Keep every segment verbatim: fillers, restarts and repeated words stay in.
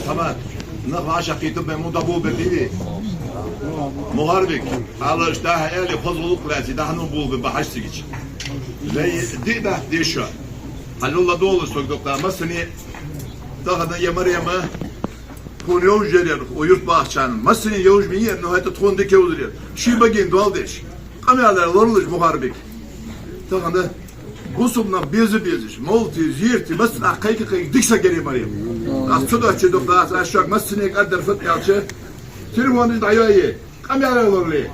Тамам. Нах вӀашагӀкхийтта бе, мун дӀаболабе дийли. Мухьарбик, Ӏалаш дахьа аьле, хоза гӀулакх лаьций, дахьа болабе ба хьажцигича. Лай, диъ баьхка деша. Хьалла долаш сога доккха массане, тахан я Марема, тхона йовжарера, о, юртбахачарна массане йовжа ма яр, но хӀаьта тхона дика йовзарера. Ший баге доал деш. Къамаьл лоралуш Мухьарбик. Тахан бусалба нах беза безаш, мовлати, зерати, массанахьа кхайка-кхайка дика саг яр Марем. Аз цу дочча дукха дац, аз шуга массанега аргдар фуд аьлча, телефонаш дӀайоае, къамаьл лорале.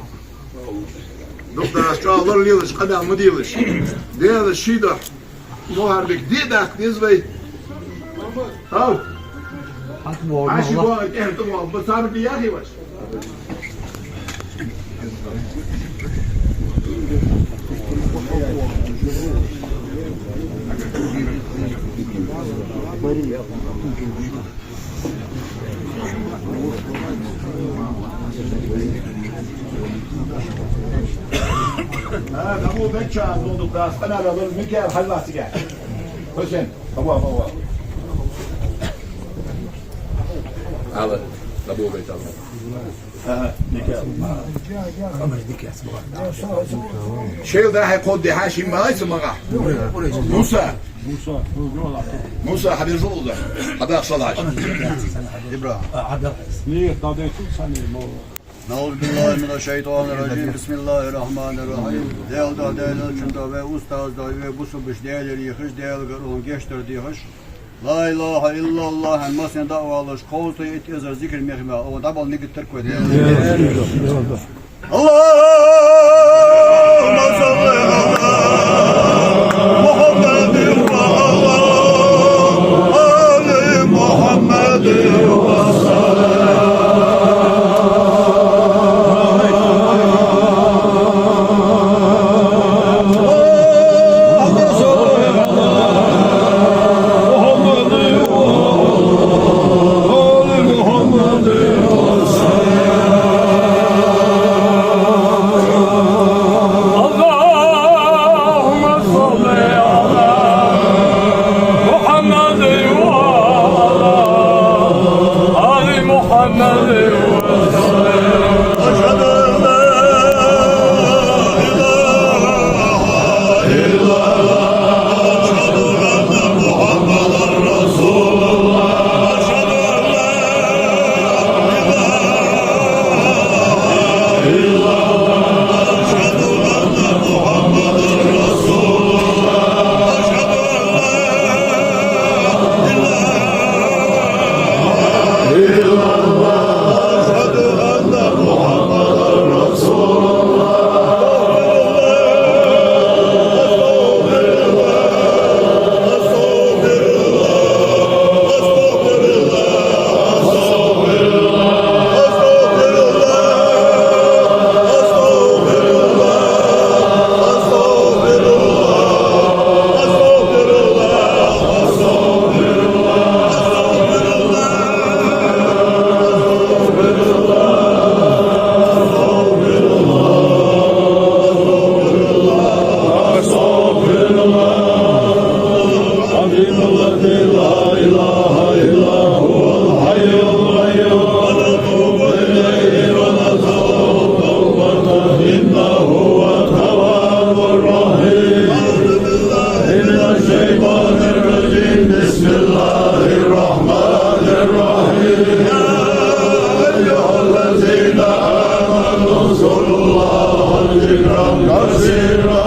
Дукха дац, чӀоагӀа лоралелаш, къамаьл ма делаш. Дела ший духьа. Мухьарбик, диъ баьхка деза вай. Хьал. Хьат богӀ, Ӏаши богӀ, тӀехьа тӀа богӀ, ба сарби яхи ваш. А, дӀаболабеча аз лув дукха дац, къамаьл лора, Микаил, хьажал цига. Хьусен, хӀаво, хӀаво. Ала, дӀаболабе, ала. Ага, Микаил. Шел дахьа кховда дехьа ший мала ца магӀа. Муса. Муса, хьабиржа уза. Хьадах салаш. ИбрахӀим. Нет, надо и тут сами, мол. أعوذ بالله من الشيطان الرجيم. بسم الله الرحمن الرحيم. Даьла духьа, Даьла элчан духьа, вай устаза духьа, вай бусалба духьа, Даьлера ехаш, Даьлагара гешт дар дехаш. لا إله إلا الله аьнна, массане дӀа а валаш, кховзткъеи итт эзар зикр мехка мара, оаха дӀабала нигат тара кхойтта. اللهم صل على محمد وعلى آل محمد وسلم. اللهم صل على محمد وعلى آل محمد وسلم. أشهد أن لا إله إلا الله. أشهد أن محمدا رسول الله. أشهد أن لا إله إلا الله. أشهد أن محمدا رسول الله. أشهد أن لا إله إلا الله. أشهد أن محمدا رسول الله. العظيم الذي لا إله إلا هو الحي القيوم. ونتوب إليه ونتوب توبة إنه هو التواب الرحيم. من الشيطان الرجيم. بسم الله الرحمن الرحيم. يا أيها الذين آمنوا اذكروا الله ذكرا كثيرا.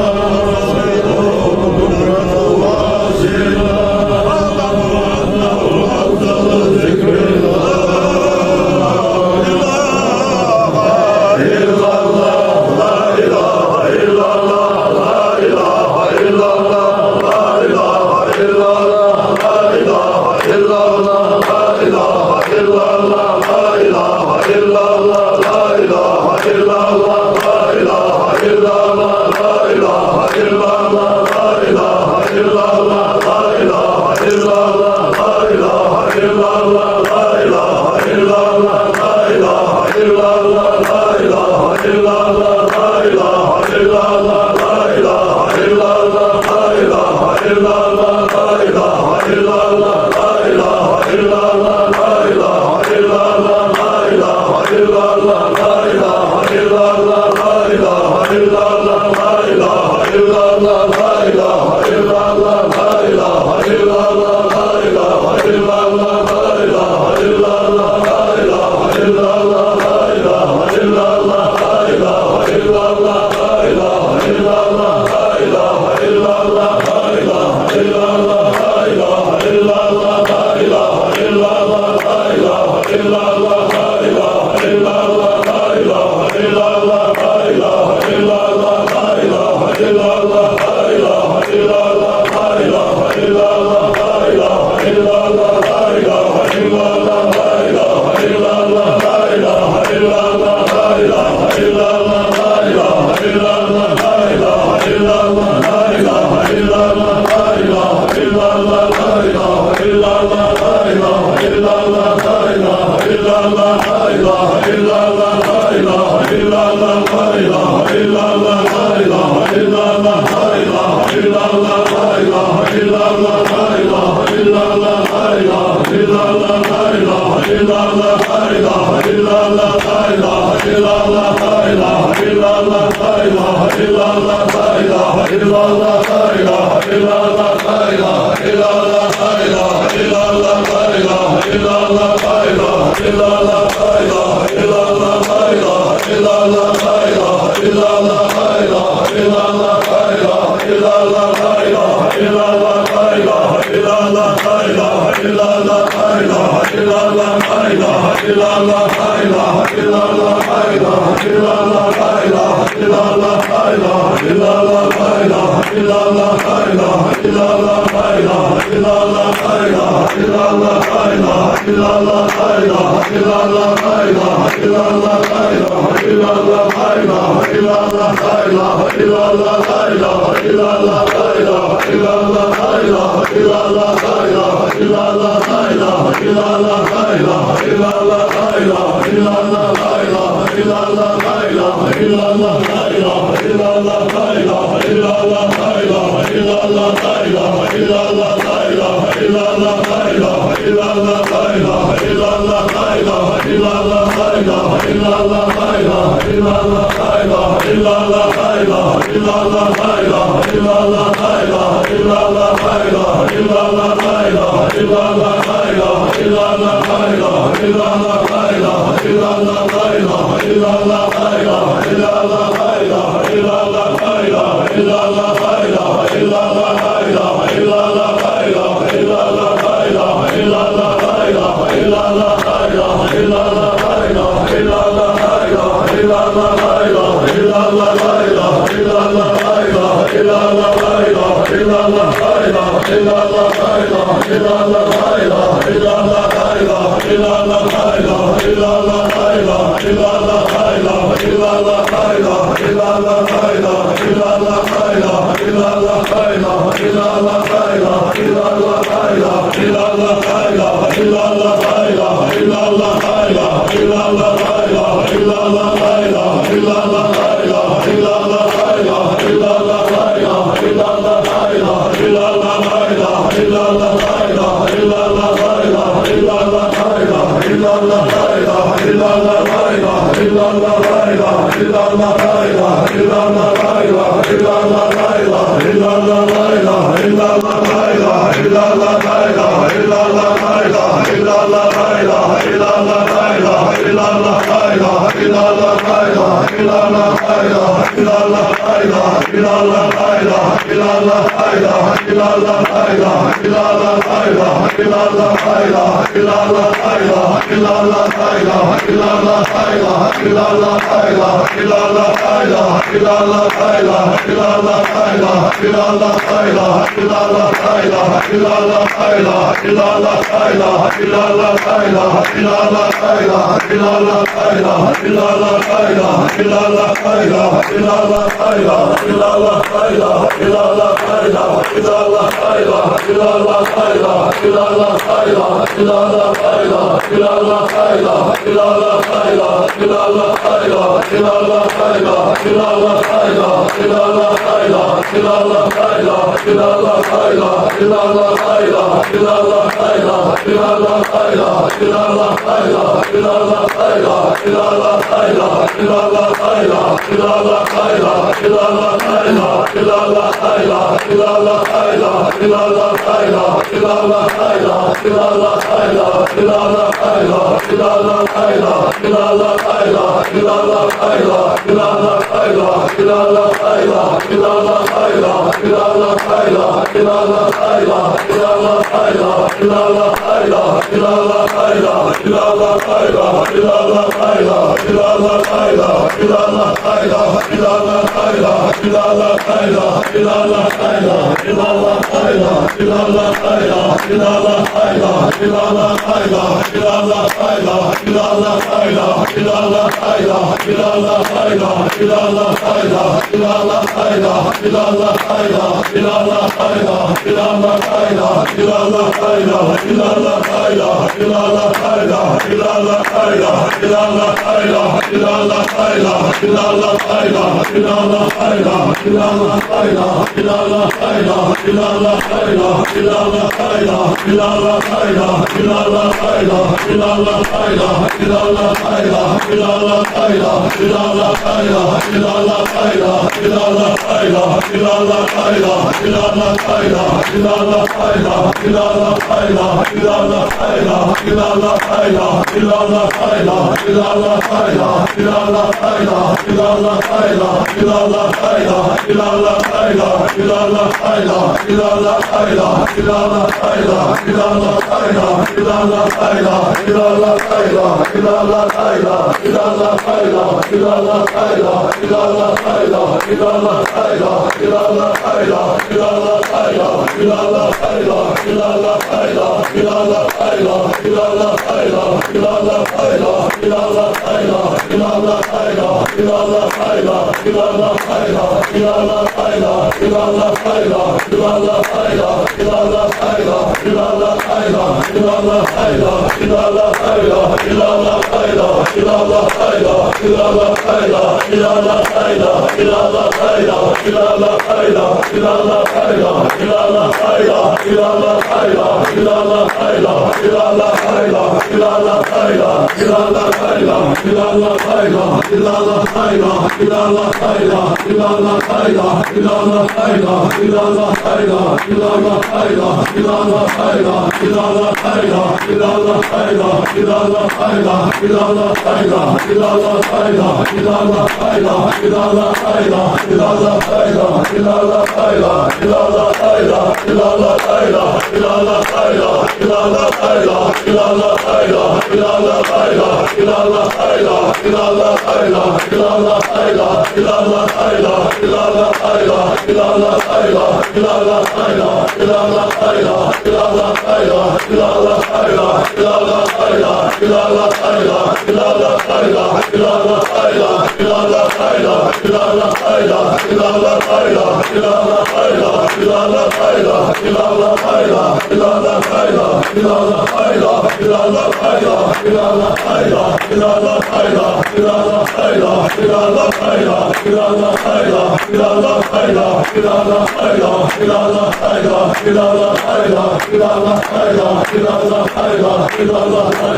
لا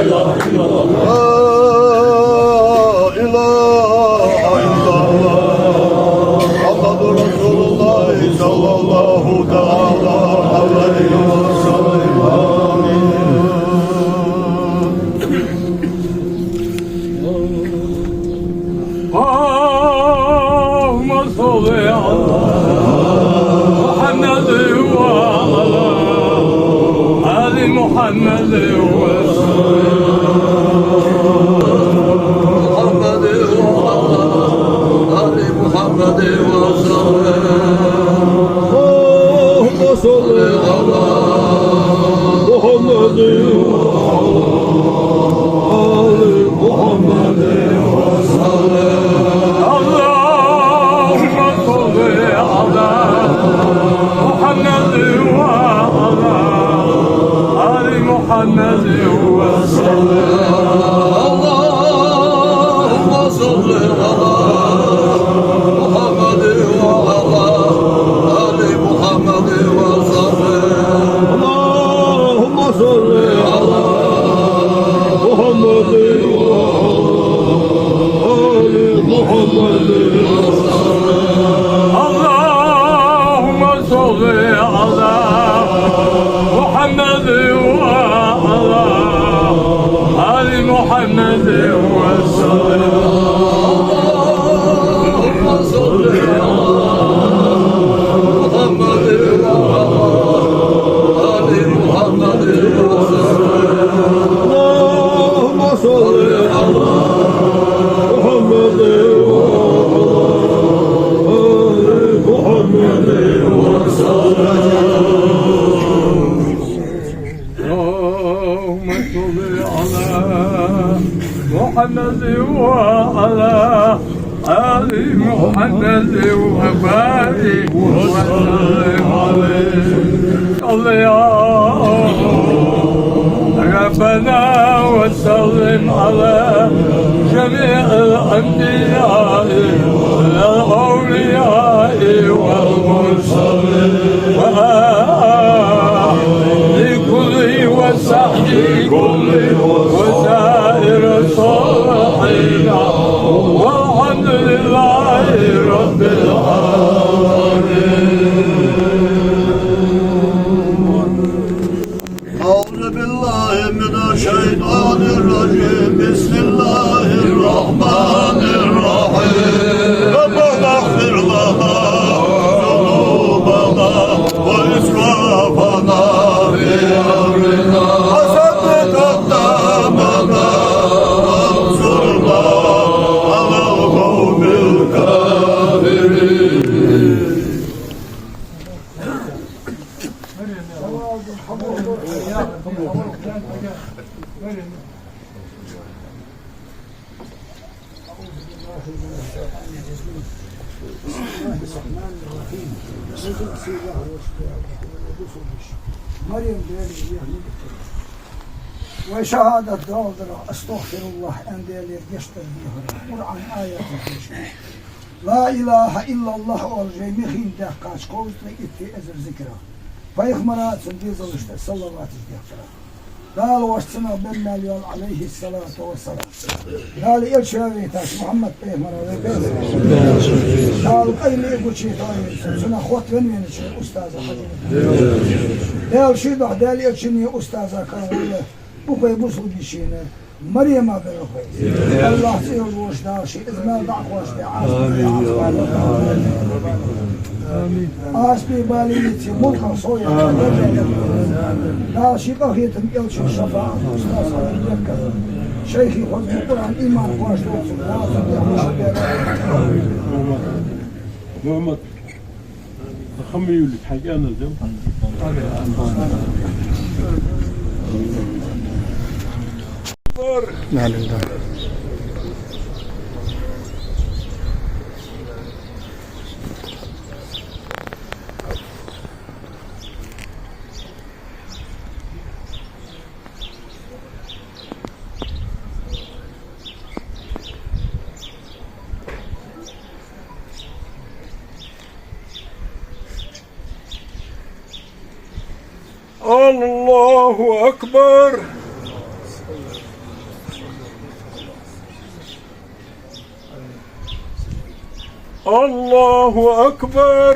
إله إلا الله محمد رسول الله صلى الله عليه وسلم. اللهم صل على محمد وعلى محمد وسلم. محمد وعلى آل محمد وسلم. اللهم صل على محمد وعلى آل محمد وسلم. اللهم صل على محمد وعلى آل محمد وسلم. اللهم صل على محمد وعلى آل محمد وسلم. اللهم صل على محمد وعلى آل محمد وسلم. اللهم صل على محمد وعلى آل محمد وسلم. اللهم صل على محمد وعلى آل محمد وسلم. اللهم صل على محمد وعلى آل محمد وسلم. اللهم صل على محمد وعلى آل محمد وبارك وسلم عليه. صل يا ربنا وسلم على جميع الأنبياء والأولياء والمرسلين وأهل كل وصحبه كل وسائر الصالحين والحمد لله رب العالمين. أعوذ بالله من الشيطان الرجيم. بسم الله الرحمن الرحيم. ربنا اغفر لنا ذنوبنا وإسرافنا في أمرنا وثبت أقدامنا وانصرنا على القوم الكافرين. Марьям бер, вай шахӀадат доаладарах, астагӀфируллахӀ аьнна, Даьлагара гешт дар дехар, Къуръан аяташ деша. Ла илахӀа иллаллахӀ оалаш, вай мехийна даьккхача кховзткъеи итт эзар зикарах, пайхамара а цун дезалашта а салаваташ дехкарах. Дала воаш цунах бен маьл йойла, Ӏалайхи ссалату вассалам. Дала элча вайтача Мухьаммад-пайхамара вай бен. Дала къайла а гуча а товийла цунах, хотта венна венача устаза хьажа. Дала ший духьа Даьла элчанеи устаза каравелла укх вай бусалба йишийна Марьяма белахь вай. АллахӀ цӀи йолаш волча Дала ший из маьл дӀа а кхоачаш, Ӏазап а дӀа а Ӏазапе, балийце мулках совъяхьа. Дала ший къахетам, элчан шафаӀат, устаза хьалха беркат, шайхий хоза Къуръан, иман кхоачаш долча Дала цу тӀа хьуш беркат. Мухьаммад, хӀама юлик хьайга аьнна дем. НахьмидухӀу. الله أكبر. الله أكبر.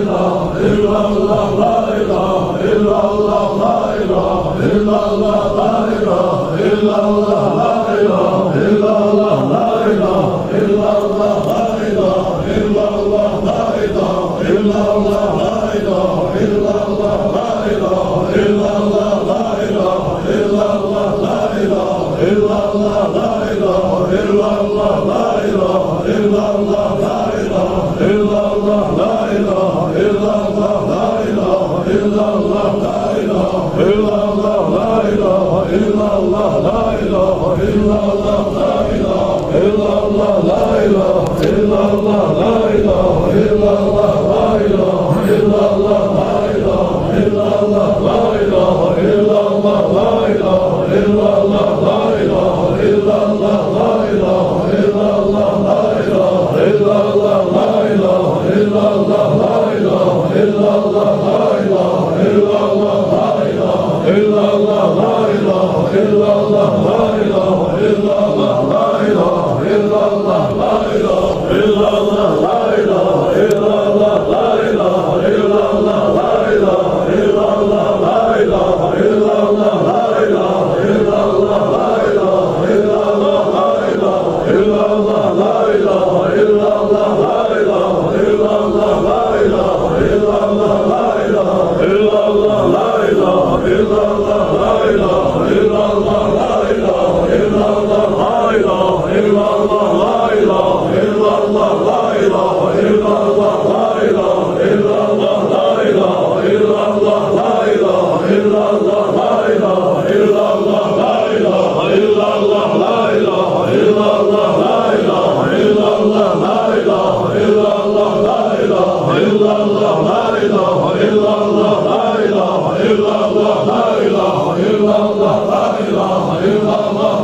إله إلا الله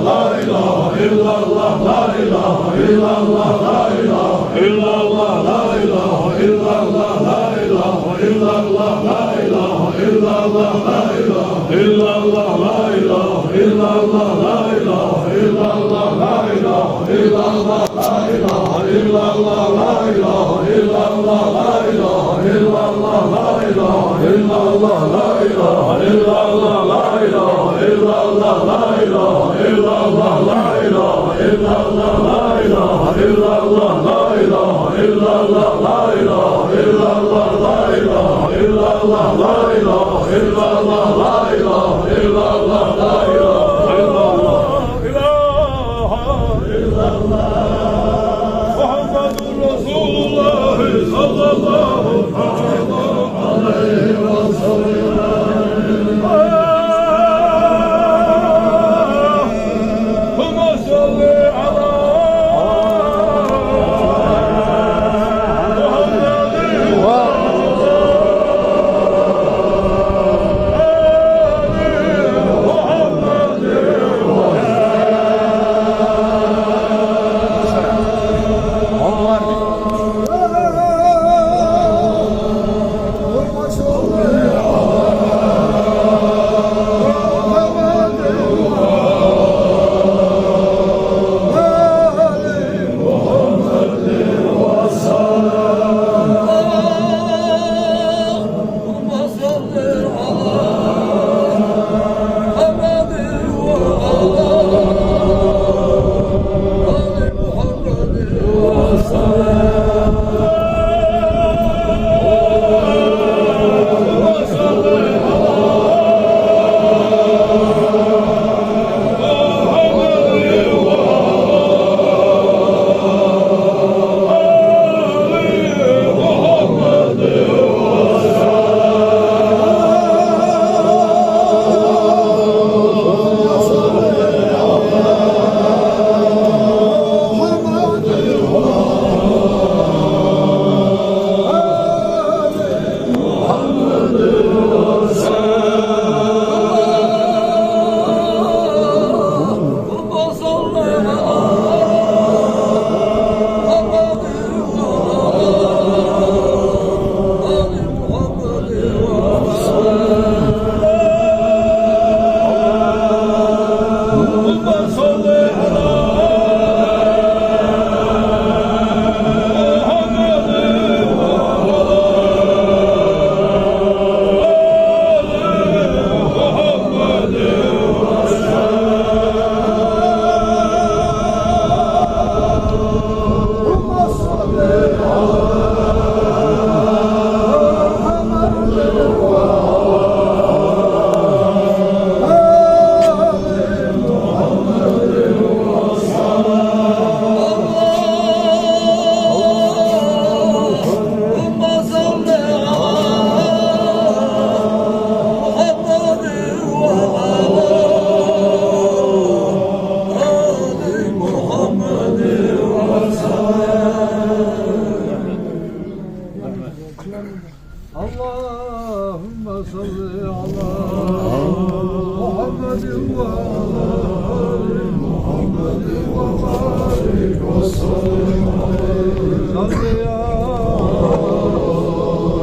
محمد رسول الله صلى الله عليه وسلم. اللهم صل على محمد وعلى آل محمد. اللهم صل على محمد وعلى آل محمد وسلم. اللهم صل على محمد وعلى آل محمد وسلم. اللهم صل على محمد وعلى آل محمد وبارك وسلم عليه. صل يا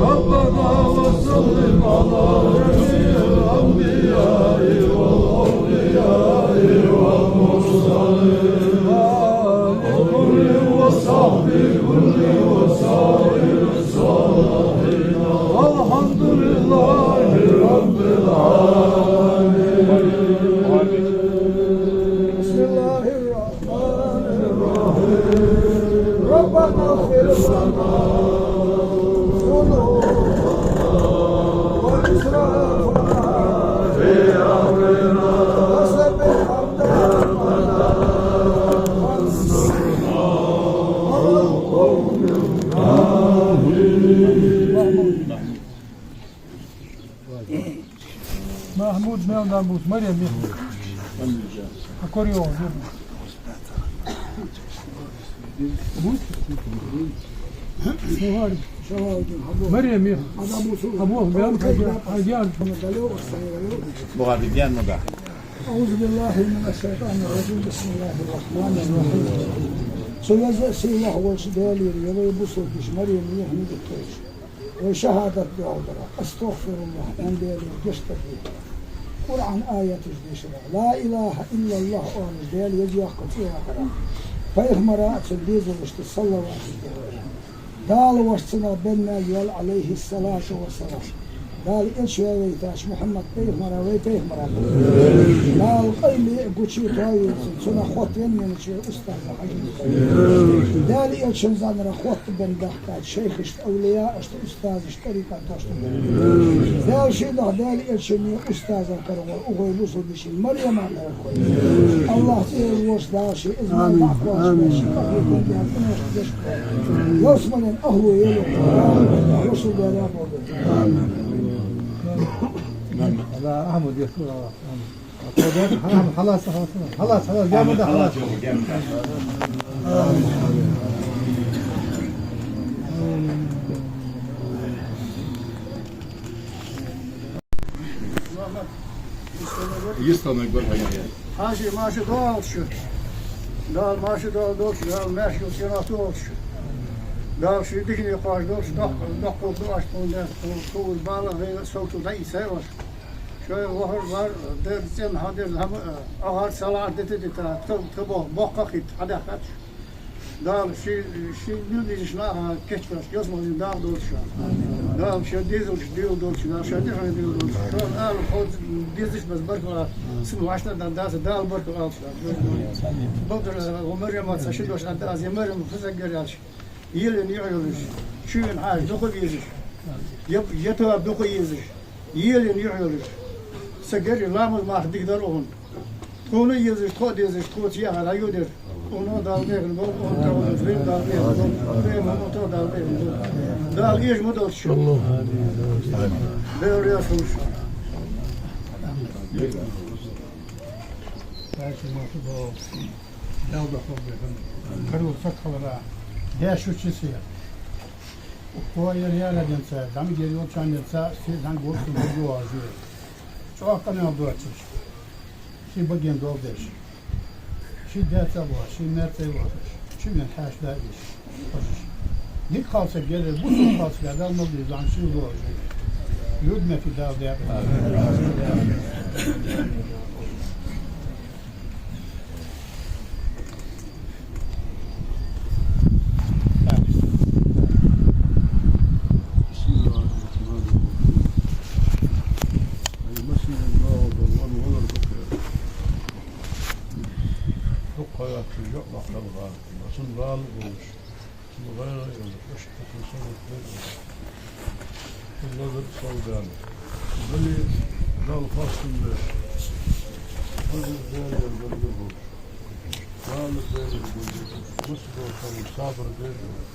ربنا وسلم على جميع الأنبياء والأولياء والمرسلين وآل كل وصحبه كل وسائر الصالحين. والحمد لله رب العالمين. بسم الله الرحمن الرحيم. ربنا اغفر لنا ذنوبنا وإسرافنا في أمرنا وثبت أقدامنا وانصرنا على القوم الكافرين. Махьмуд, мел нах бут, Марем, мел. Аккордеон, ё. Бут? Марем, мел. Абу, мел, хадя, хадя. Бухари, диян, ну да. أعوذ بالله من الشيطان الرجيم. بسم الله الرحمن الرحيم. Цу Веза а Сийлахьа волча Даьлагара, я вай бусалба дийша, Марема яхьийта тхоаш. Вай шахьадат доаладара, астагӀфируллахӀ аьнна, Даьлагара гешт дар дехара, Къуръан аяташ дешара, ла илахӀа иллаллахӀ оалаш, Даьла веза йоаккхача цӀи яхара, пайхамара а цун дезалашта салаваташ дехара. Дала вайца цунах бенна йола, Ӏалайхи ссалату вассалам. Дала элча ваь вайтача Мухьаммад пайхамара вай пайхамара. Дала къайле а гуча а тоавийла цунна, цунах хоттавенна веннача вай устаза Хьажий. Дала элчан зӀанара хоттабенна баьхкача шайхашта, овлияашта, устазашта, тӀарикъатошта. Дала шийна, Дала элчан устаза карагӀор укх вай бусалба дийшача Марема карагӀой. АллахӀ цӀераш воша Дала ший измал дӀакхоачаш, ший къахетам баьр цӀеношта деш. Ялсмален ахӀло елар. Амин. Вошал Даьла бода. Амин. Ахьмад, я Тура. Халас, халас, халас, халас, я Муда, халас. Йистанаг бар хьайна. Хьажий, маьрша доагӀалда шо. Дала маьрша доагӀалда шо, Дала маьрша йолча цӀенах тохалда шо. Дала ший дикане кхоачаш долда шо, доккха, доккха дуӀаш тхона деш, тхо, тхо уж бала гӀайгӀа а совцо дӀаийца вай. Шоай вахар вар, дер цӀенна хьадеш хӀама, а, агӀар салар дита дита, тха, тха бо-, боккха хӀитта хьадаьхкад шо. Дала ший, ший мел дезача наха кечвеш, ялсмален дакъа долда шоана. Дала шоай дезалашта дийла долда шо, Дала шоай тӀехьенна дийла долда шо. Шоана ала хоза дезаш баз баркал, сина вӀаштӀа дан даца Дала баркал алда шоана. Бакъдар, э, Марема цхьа ши дош аргда аз, я Марема, хозаггара аьлча. Елена юхь йолаш, чуйна хьажа дукха везаш, я, я тоба дукха езаш, елена юхь йолаш. Са герри ламаз марха дика дар укхун. Тхона а езаш, тхо а дезаш, тхоца яхар хьайодар. Укхунна Дала механа болба, укхунна тӀа валар вайна Дала механа болба, вайна укхунна тӀа Дала механа болба. Дала эша ма долда шо. Дала раьза хилва шоана. Дала дохалба хӀама. Карула саг хилара, деш шу чу се. Укхо ер яра денца, дӀамгар йолчарна денца, се зӀамига волчун хургвола жуй. ЧӀоагӀа къамаьл доацаш. Ший баген дола деш. Ший даьца а воацаш, ший маьрца а воацаш. Ший вен хьаьша да а еш. Хьожаш. Дика хилча герре, бусалба хилча герре, Дала мел деза зӀамига ший лоа жуй. Юд метте Дала декъа. Дукха йоацаш йоӀ махкал гӀа, цун бала болаш. Цун гӀайгӀа йолаш, иштта цун сагот бер йолаш. Цун лазар а сов даьнна. Дали Далла хоастам беш. Хазар Даьлагара гаргара болаш. Дала Даьлагара гаргара болаш. Массадолча хӀаман сабар бер йолаш.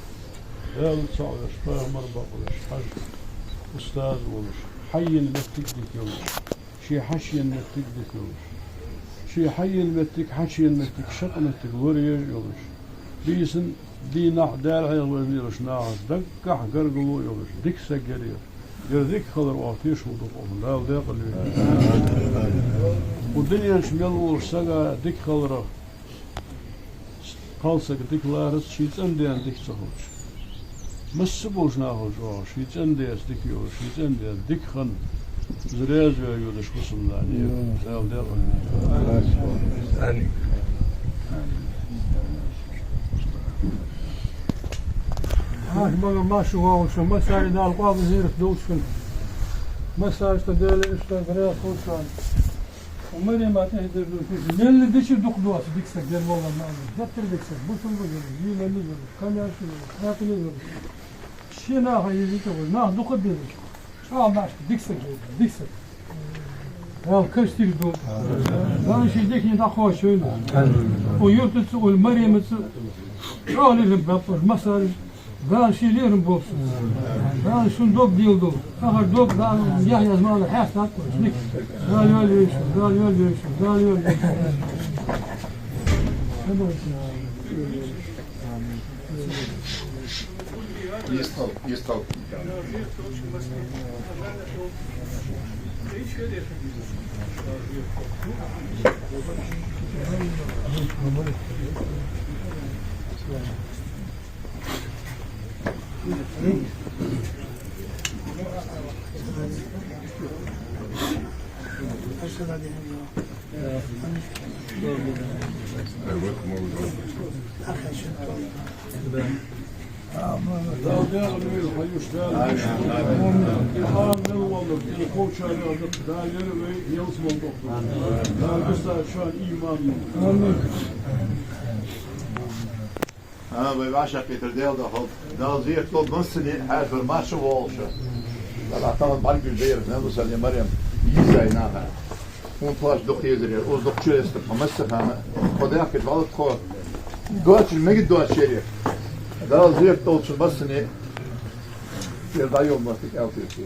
Даьла цаӀ веш, пайхамар бакъвеш, Хьажа устаз волаш. Хьайна моттиг дика йолаш. Ше хьаьшена моттиг дика йолаш. Ше хьайна моттиг, хьачена моттиг, шакъа моттиг лораеш йолаш. Бийсан дийнахьа Даьла хьехавеш йолаш нахаца даггахьа гаргало йолаш, дика саг яр ер. Ер дика хилар оаха тешал ду-кх укхун, Дала декъала ве. Укх дунен чу мел волча сага дика хиларах, кхалсаг дика ларац, ший цӀен-даьна дика ца хилча. Масса болча нахал чӀоагӀа ший цӀен-даьца дика йолаш, ший цӀен-даьна дика хинна, из раьза ваь йодаш хӀусамнана я. Дала декъала ве. Амин. Хьаша, бага маша вагӀалша, массане Дала къоабал зерат долчкан. Массанена Даьла иштта раьза хилва шоана. Укх Марема тӀехьа дер ду шуьга. Мел дича дукха доаца дика саг яр, валлахӀи, ма аллара. Геттара дика саг, бусалба а йолаш, лелалла а йолаш, комаьрша а йолаш, хьаькъал а йолаш. Ший наха езийта вай, нах дукха безаш. ЧӀоагӀа маьрша дика саг яр, дика саг. Дала кастийча долда. Дала ший дикане дӀакхоачаш вайна. Укх юртаца, укх Маремаца чӀоагӀа лерхӀам баьб уж массане. Дала ший лерхӀам болба цунна. Дала шун дог белгалдолда. Ахар дог Дала яхь язма ала хьаьстад кхоачаш. Дала йоалае йиш йолда, Дала йоалае йиш йолда, Дала йоалае йиш йолда. Йистхила, йистхила. Дала дегӀа мел хьаюш Дала. Амин. Дала мел волар, Дала кхочарах, Дала яр вай ялсмала тӀа. Дала гуса шоана иман. Амин. А, вай вӀашагӀкхетар Дала духьал. Дала зерат долда массане, хьаьшбар марша воалаш. Дала тахана бӀаргагуш дар, Мелмусал е Марем, йиззай наха. Хьона тхоаш дукха езар яр, уж дукха чуэстар тхо массахана. Тхо даьхкача валла тхо доацаш мегаргдоацаш яр. Дала зерат долча массане ер дӀайола моттиг аьлтирте.